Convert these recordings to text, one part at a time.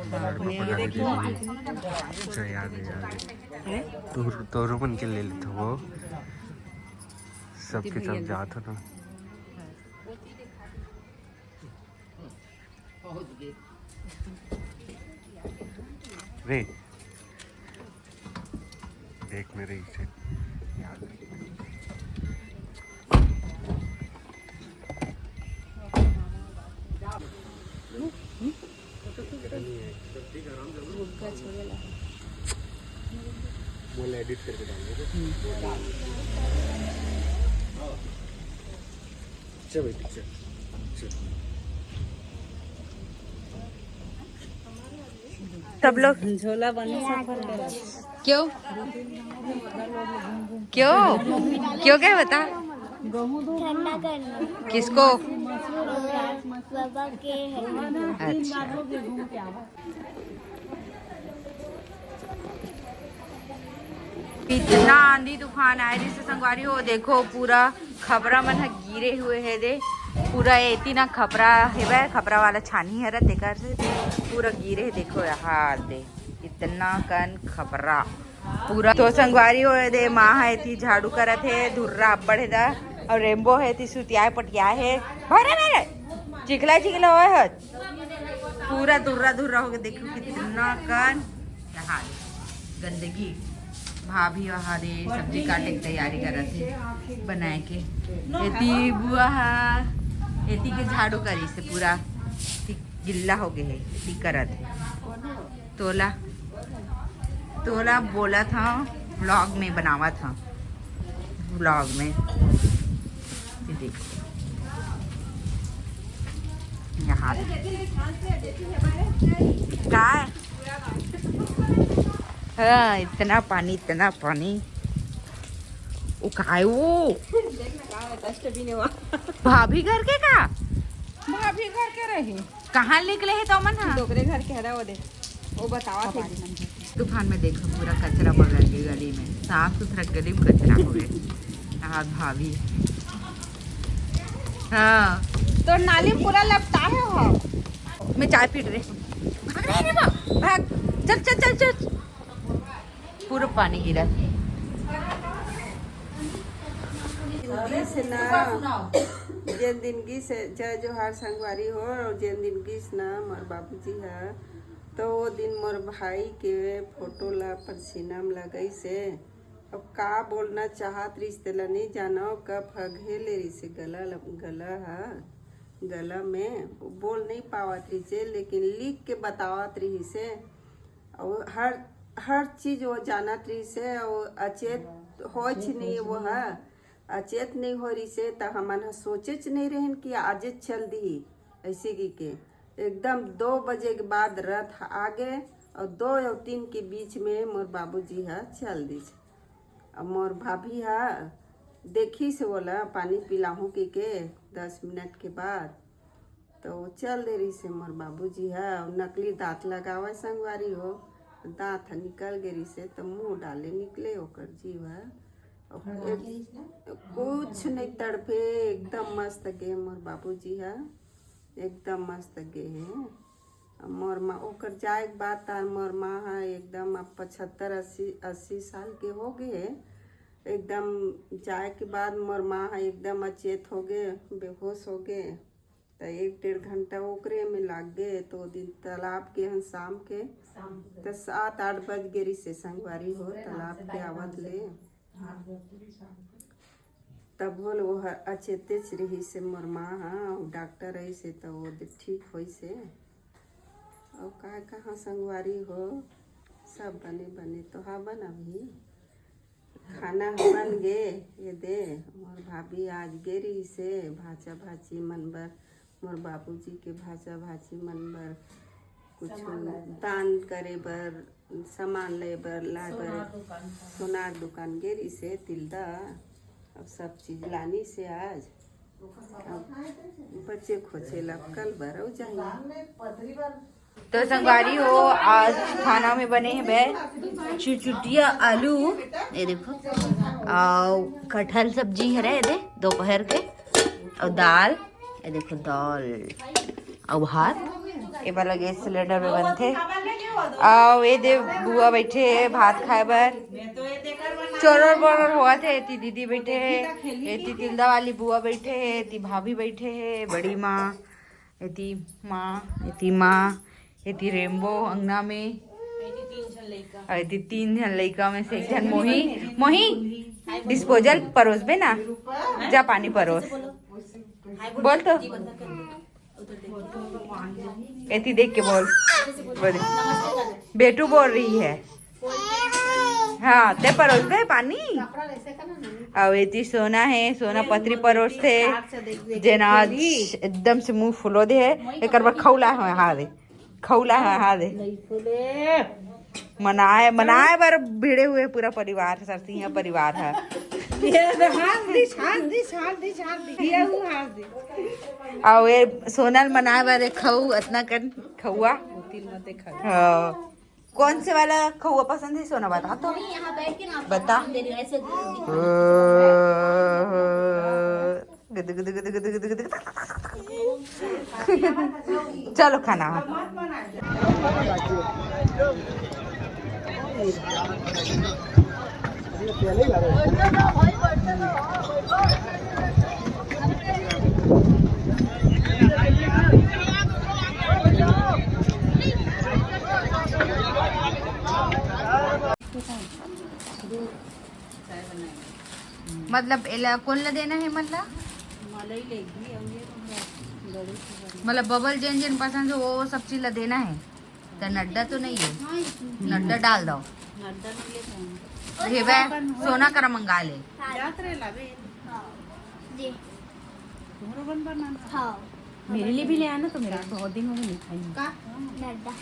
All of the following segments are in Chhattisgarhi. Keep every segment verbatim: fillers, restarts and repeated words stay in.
लड़का पकड़ के। अच्छा, याद है, याद है। तोर तोरो मन के ले लेथो वो। सबके सब जात हो ना। रे, देख मेरे इसे। याद है। बोल, एडिट करके डाल दे। चल भाई, पिक्चर। चल। सब लोग झोला बने सफर करो। क्यों? क्यों? क्यों क्या बता? ठंडा करने। किसको? बाबा के है। अच्छा। इतना आंधी तूफान आए, जैसे संगवारी हो, देखो पूरा खपरा मन ह गिरे हुए हे दे। पूरा एती ना खपरा हेवय, खपरा वाला छानी हरा, तेकर से पूरा गिरे हे। देखो यहाँ दे, इतना कन खपरा पूरा। तो संगवारी हो दे, माँ ह एती झाड़ू करत हे, धुर्रा अब्बड़ हे दा, और रेम्बो ह एती सुतियाए पटियाए हे। भरे भरे चिखला चिखला होए ह। पूरा धुर्रा धुर्रा हो गया। देखो कितना कन यहाँ गंदगी। भाभी वहाँ दे सब्जी काटे के तैयारी करत हे बनाए के। एती बुआ हा, एती के झाड़ू करी से पूरा गिल्ला हो गए हे, एती करत हे। तोला, तोला बोलत हव, vlog में बनावत हव, vlog में। ये देख, यहाँ का है? हाँ, इतना पानी, इतना पानी। वो का है वो? देख ना, का है, dustbin है वहाँ। भाभी घर के का? भाभी घर के रही। कहाँ निकले हे तो मन हा? डोकरे घर के हरा वो दे। वो बतावा थे। तूफान में देखो, पूरा कचरा बगल के गली में, साफ सुथरा गली में कचरा हो गए। आज भाभी, हाँ, तो नाली पूरा लपटा है वहाँ। मैं चाय पी रहे। भाग रहे रे बाप, भाग। चल, चल, चल, चल। पूरा पानी गिरा। दिन गिस ना, जेन दिन गिस, जय जोहार संगवारी हो। और जेन दिन गिस ना मोर बाबूजी हा, तो वो दिन मोर भाई के फोटो ला पसीना में लगई से। अब का बोलना चाहत रहिस तेला नहीं जानो, कब हघे ले रहिसे गला ल-, गला हा, गला में बोल नहीं पावत रहिसे, लेकिन लिख के बतावत रहिसे। और हर, हर चीज वो जानत रहिसे, और अचेत होच नहीं वो हा, अचेत नहीं हो रहिसे, त हमन ह सोचेच नहीं रहन कि आजेच चल दिही, ऐसे की के एकदम दो बजे के बाद रथ आगे, और दो और तीन के बीच में मोर बाबूजी ह चल दिस। अब मोर भाभी ह देखिस ओला पानी पिलाहूँ के, के दस मिनट के बाद, तो चल दे रहिसे मोर बाबूजी ह। अउ नकली दांत लगावय संगवारी हो, दांत ह निकल गे रहिसे, त मुंह डाले निकले ओकर जीव ह। अउ एक, कुछ नहीं तड़पे, एकदम मस्त गे मोर बाबूजी ह, एकदम मस्त गे हे। मोर माँ, ओकर जाए के बाद तार मोर माँ ह एकदम अब पचहत्तर, अस्सी, अस्सी साल के हो गे हे। एकदम जाए के बाद मोर माँ ह एकदम अचेत हो गे, बेहोश हो गे। त एक डेढ़ घंटा ओकरे में लाग गे। तो ओ दिन तालाब गे हन शाम के, त सात आठ बज गे रिहिसे संगवारी हो, तालाब के आवत ले। तभो ले ओह अचेतेच रिहिसे मोर माँ ह, अउ डॉक्टर अइसे त ओ दे ठीक होइसे। अउ काय कहाँ संगवारी हो, सब बने बने तो हावन अभी। खाना ह बन गे, ये दे मोर भाभी आज गे रिहिसे भांचा भांची मन बर, मोर बाबूजी के भांचा भांची मन बर कुछ दान करे बर, सामान ले बर, लाए बर सोनार दुकान गे रिहिसे तिल्दा। अब सब चीज लानिसे आज। अब बचे खोचे ला कल बर अउ जाही। तो संगवारी हो, आज खाना में बने हे बे चुचुटिया आलू, ये देखो, अउ कटहल सब्जी हरे, ये दे दोपहर के, अउ दाल, ये देखो दाल, अउ भात, ये वाला गैस सिलेंडर में बनथे। अउ ये दे बुआ बैठे हे भात खाए बर। चोरर बोरर होवत हे, एती दीदी बैठे हे, एती तिल्दा वाली बुआ बैठे हे, एती भाभी बैठे हे, बड़ी माँ, एती माँ, एती माँ, एती रेम्बो अंगना में। अउ एती तीन झन लइका में से एक झन मोही, मोही, डिस्पोजल परोसबे ना, जा पानी परोस। बोल तो। एती देख के बोल। बोल। बेटू बोल रही है। हाँ, ते परोस दे पानी। अउ एती सोना है, सोना पतरी परोस थे, जेना आज एकदम से मुंह फुलो दे है। एकर बर खौला है, हाँ दे, खौला है, हाँ दे। मनाए, मनाए बर भिड़े हुए पूरा परिवार, सरसिंहा परिवार है। ये तो हाँस दिस, हाँस दिस, हाँस दिस, हाँस दिस। ये हूँ हाँस दिस। अउ ये सोनल मनाए बर एक खऊ, अतना कन खउआ। हाँ। कौन से वाला खउआ पसंद है सोना, बता तो। नहीं, यहाँ बैठ के ना बता। दे रही, ऐसे दे रही। गुद, गुद, गुद। चलो खाना। मतलब एला कोन ला देना है, मतलब? मतलब बबल जेन जेन पसंद हो, वो सब चीज ला देना है। तो नड्डा तो नहीं है, नड्डा डाल दो। नड्डा नहीं लेते हैं। ये बे, सोना करा मंगा ले। जी। हाँ। मेरे लिए भी ले आना तो, मेरे बहुत दिन हो गए नहीं खाई। का? नड्डा।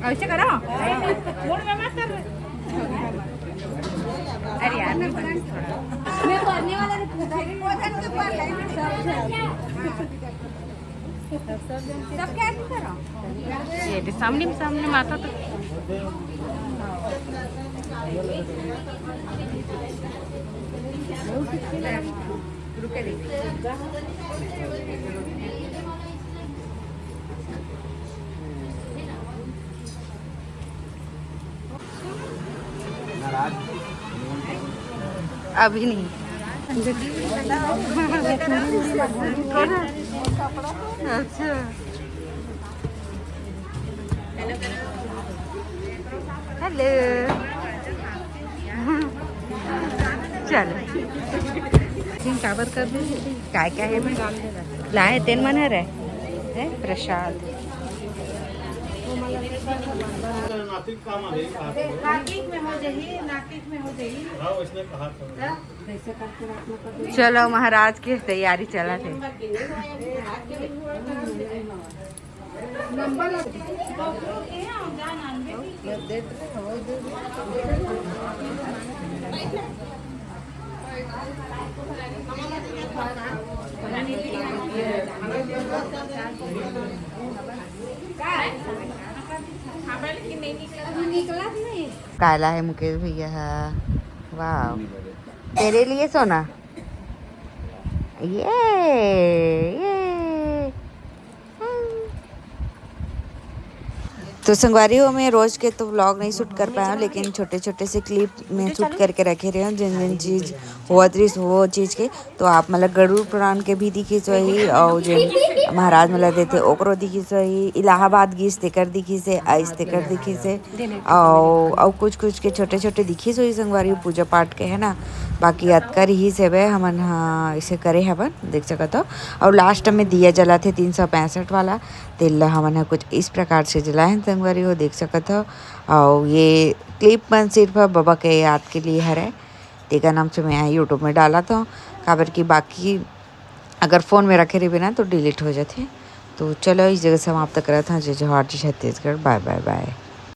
ऐसे करो। मूड में मत कर। अरे यार, मैं पढ़ने वाला नहीं था। सब क्या नहीं करा? ये दे, सामने में, सामने माता तो। अभी नहीं। अच्छा। हेलो। चलो। ठीक, काबर कर दे। काय काय हे मैं? लाए तेन मन हरे। हैं? प्रसाद। नासिक में हो जाही, नासिक में हो जाही। हाँ, उसने कहा था। चलो, महाराज की तैयारी चलत हे। काला है मुकेश भैया हा। वाह, तेरे लिए सोना। ये, ये। तो संगवारी हो, मैं रोज के तो व्लॉग नहीं शूट कर पाया हूँ, लेकिन छोटे छोटे से क्लिप में शूट करके रखे रहे हूँ, जिन जिन चीज होवत रहिस वो चीज के। तो आप मतलब गरुड़ पुराण के भी दिखिस होही, और जो महाराज मला देथे ओकरो दिखिस होही, इलाहाबाद गीस तेकर दिखिस हे, आइस तेकर दिखिस हे, और और कुछ कुछ के छोटे छोटे दिखिस होही संगवारी हो, पूजा पाठ के, है ना। बाकी अतका रिहिस हेबे हमन हा इसे करे हवन, देख सकत हो। और लास्ट में दिया जलाथे तीन सौ पैंसठ वाला, तेल ला हमन ह कुछ इस प्रकार से जलाए हन संगवारी हो, देख सकत हो। और ये क्लिप मन सिर्फ बबा के याद के लिए हरे, तेकर नाम से मैं यूट्यूब में डालत हूँ, काबर कि बाकी अगर फोन में रखे रहिबे ना तो डिलीट हो जाथे। तो चलो, इस जगह समाप्त करत हूँ। जय जोहार, जय छत्तीसगढ़, बाय बाय बाय।